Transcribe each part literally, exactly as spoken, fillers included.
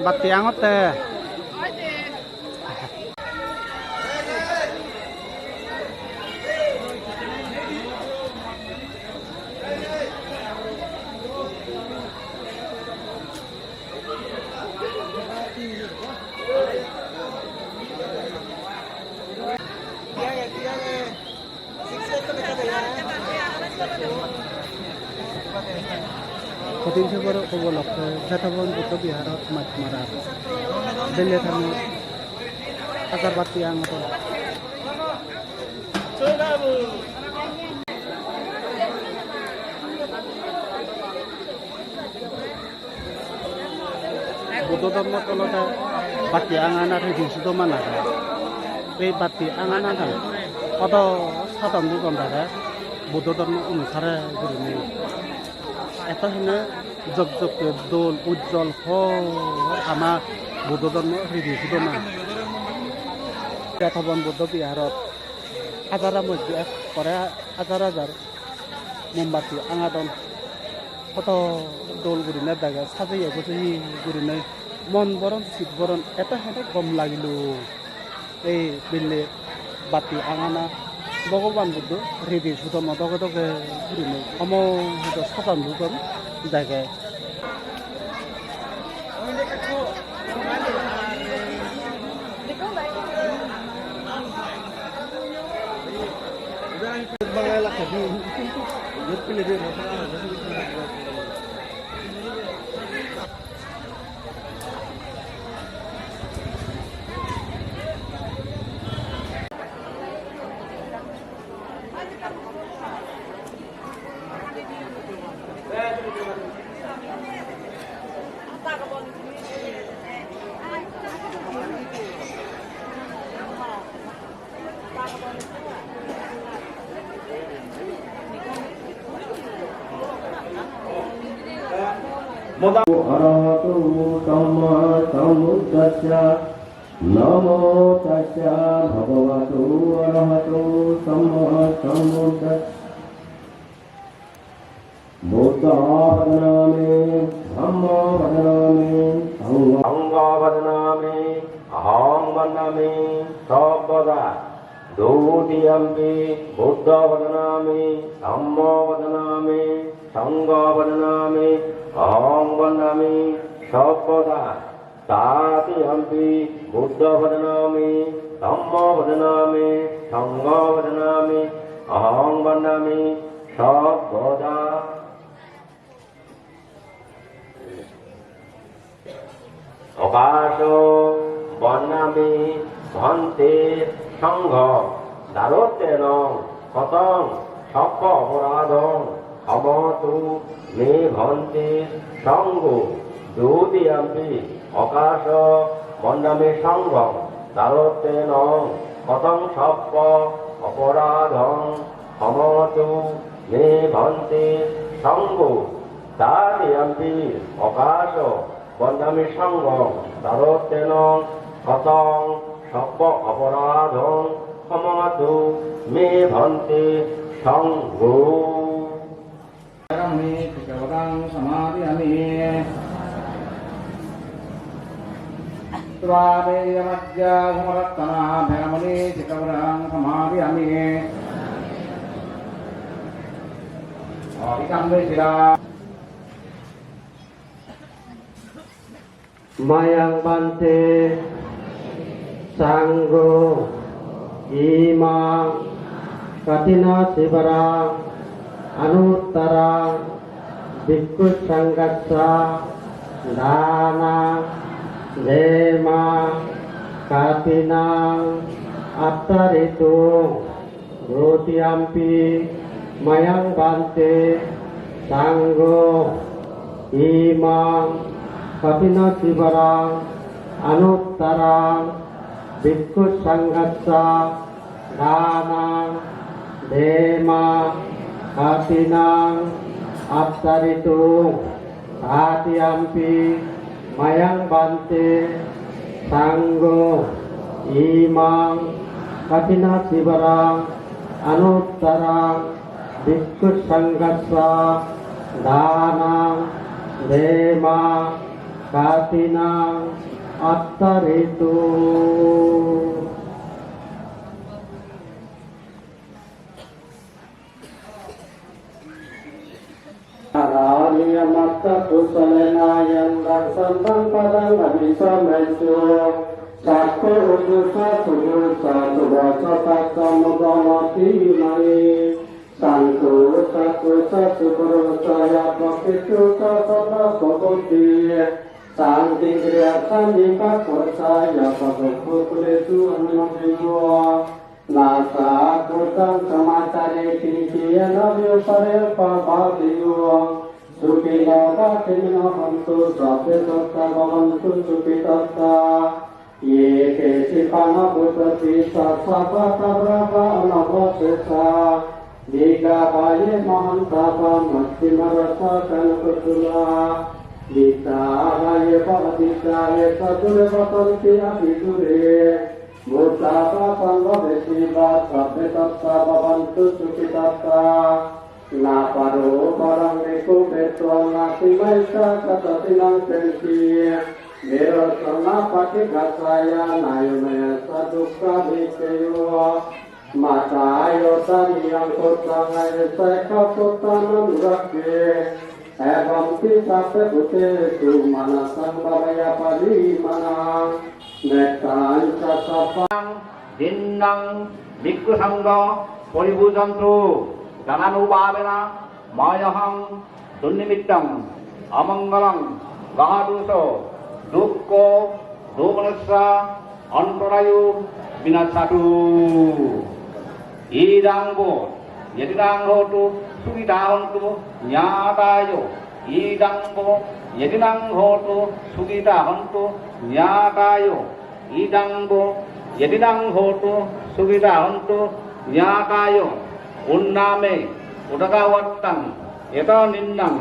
Batti angotte. Kothin cor upolokhe Jetobon Buddho Biharot maj mara belle thanom agar batti angoton. Buddho dhormo tolode batti angana ridi sudoma nai. Ei batti angana nai. Odo sadhon dugon dage Buddho dhormo onusare gurinei. Eto hine jokjokke dol ujjol hor ama Buddho dhormo ridi sudoma. Jetobon Buddho Biharot hajara moddhe ekkore hajar hajar mombatti angadon. Hoto dol gurinei dage sajeye gujeye gurinei mon boron sit boron eto hene gom lagilo. Ei belle batti angana Bhogoban Buddho ridi sudomo doge doge gurinei omohodo sadhon dugon dage. Arahato sammāsambuddhassa. Namo tassa bhagavato arahato sammāsambuddhassa. Buddho bhadāmi, dhammo bhadāmi, saṅgho, saṅgho bhadāmi, ahaṃ vandāmi sabbadā. Dutiyampi Buddho bhadāmi, dhammo bhadāmi, saṅgho bhadāmi, ahaṃ vandāmi sabbadā. Tatiyampi Buddho bhadāmi, dhammo bhadāmi, saṅgho bhadāmi, ahaṃ vandāmi sabbadā. Okāsa vandāmi bhante saṅgho, darottena kataṃ sabba aparādhaṃ khamatu me bhante saṅgho. Dutiyampi okāsa vandāmi saṅghaṃ, darottena kataṃ sabba aparādhaṃ khamatu me bhante saṅgho. Tatiyampi okāsa vandāmi saṅghaṃ, darottena kataṃ sabba aparādhaṃ khamatu me bhante saṅgho. Vēramaṇī sikkhāpadaṃ samādiyāmi. Surāmerayamajjapamādaṭṭhānā vēramaṇī sikkhāpadaṃ samādiyāmi. Ādikam vesila. Mayaṃ bhante saṅgho imaṃ kaṭhinasīvaraṃ anuttaraṃ bhikkhusaṅghassa dānaṃ dema kaṭhinaṃ attharituṃ. Dutiyampi mayaṃ bhante saṅgho imaṃ kaṭhinasīvaraṃ anuttaraṃ bhikkhusaṅghassa dānaṃ dema kaṭhinaṃ attharituṃ. Tatiyampi mayaṃ bhante Saṅgho imaṃ kaṭhinacīvaraṃ anuttaraṃ bhikkhusaṅghassa dānaṃ demā kaṭhinaṃ attaritu. Āriyamatthakusalena yantaṃ santaṃ padaṃ abhisamecca, sakko ujū ca suhujū ca suvaco cassa muda nātimahi. Saṅgho saddho ca suhujū ca ñātako hitu ca saddha suhuṭṭhī, santiṃ kriyaṃ sannipāto ca ñātakā kulesu ananubhiyo. Na ca khuddaṃ samācare kiñci yena viññū pare upavadeyyuṃ. Sukhino vā khemino hontu sabbe sattā bhavantu sukhitattā. Ye keci pāṇabhūtatthi tasā pātā parā vā anavasesā, dīghā vā ye mahantā vā majjhimā rājā kaṇhakutulā, diṭṭhā vā ye paṇḍitā ye ca dūre vasanti abhidūre, bhūtā vā sampavedhi vā sabbe sattā bhavantu sukhitattā. Na paro paraṃ nikubbetha nātimañca katthaci naṃ kiñci, vero ca na paṭighasaññā nāññamaññassa dukkhamiccheyya. Mātā yātā niyaṃ puttaṃ āyusā ekā puttānanurakkhe, evampi sabbesu bhūtesu mānasam bhāvaye aparimāṇaṃ. Mettañca sabba dinnānaṃ bhikkhusaṅgho paribhujantu, dānānubhāvena mayhaṃ dunnimittaṃ amaṅgalaṃ gahātu so, dukkho domanassa antarāyo vinassatu. Idaṃ vo ñātīnaṃ hotu sukhitā hontu ñātayo. Idaṃ vo ñātīnaṃ hotu sukhitā hontu ñātayo. Idaṃ vo ñātīnaṃ hotu sukhitā hontu ñātayo. Uṇṇāme udakavattaṃ yato dinnaṃ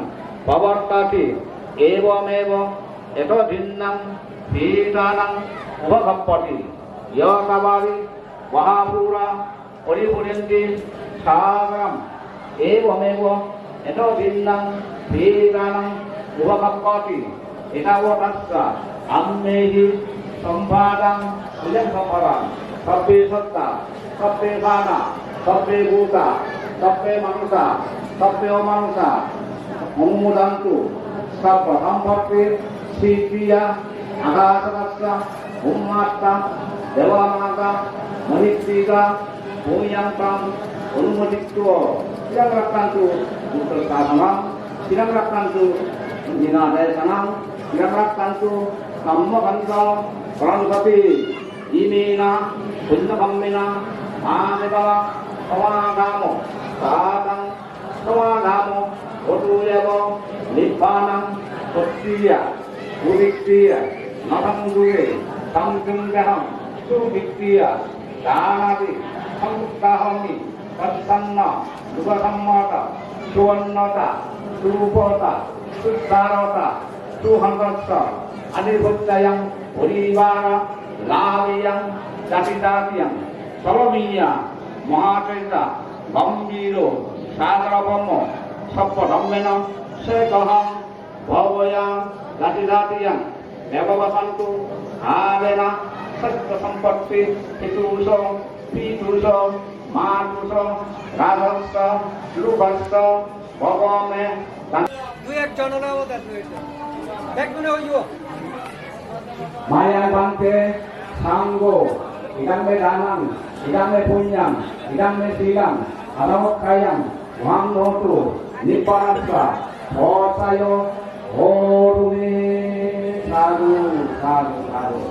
pavattati, evameva yato dinnaṃ petānaṃ upakappati, yathavārivahapūrā paripūrenti sāgaraṃ, evameva yato dinnaṃ petānaṃ upakappati, ettāvatassa amhehi sambhataṃ puññasampadaṃ. Sabbe sattā, sabbe pāṇā, sabbe bhūtā, sabbe manussā, sabbe amanussā, anumodantu sabbasampattisiddhiyā. Ākāsaṭṭhassa bhummaṭṭha devā nāgā mahiddhikā puññaṃ taṃ anumoditvā ciraṃ rakkhantu buddhasāsanaṃ, ciraṃ rakkhantu dhammadesanaṃ, ciraṃ rakkhantu dhammaṃ saṅghaṃ. Iminā puññakammena mā kevalamappamādāmo sākadhammappamādāno hotu yeva nibbānasacchikā uddiṭṭhā nāthaṃ dūre saṃsayam nāham. Suddiṭṭhā dānādī saṃsuddhāhāmi. Pasannā dukkhasamaggā suvaṇṇatā surabhūpattā suddhārattā sukhārattā adhipaccayaṃ parivāraṃ rāmeyyaṃ ñātijātiyaṃ. Salameyya mahātejā gambhīro sāgarapañño sabbadhammena sekalahaṃ bhāvayaṃ ñātijātiyaṃ. Devā vasantu kālena sakkasampatti hetuso pituso mātuso rājassa lubbassa bhava me. দুই একজন হলে আমাদের দুই একজন। ব্যাগ মনে হইব। Mayaṃ bhante saṅgho, idaṃ me dānaṃ, idaṃ me puññaṃ, idaṃ me sīlaṃ, attamakkhyaṃ mahaṃ hotu, nibbānassa paccayo hotu me. Sādhu, sādhu, sādhu.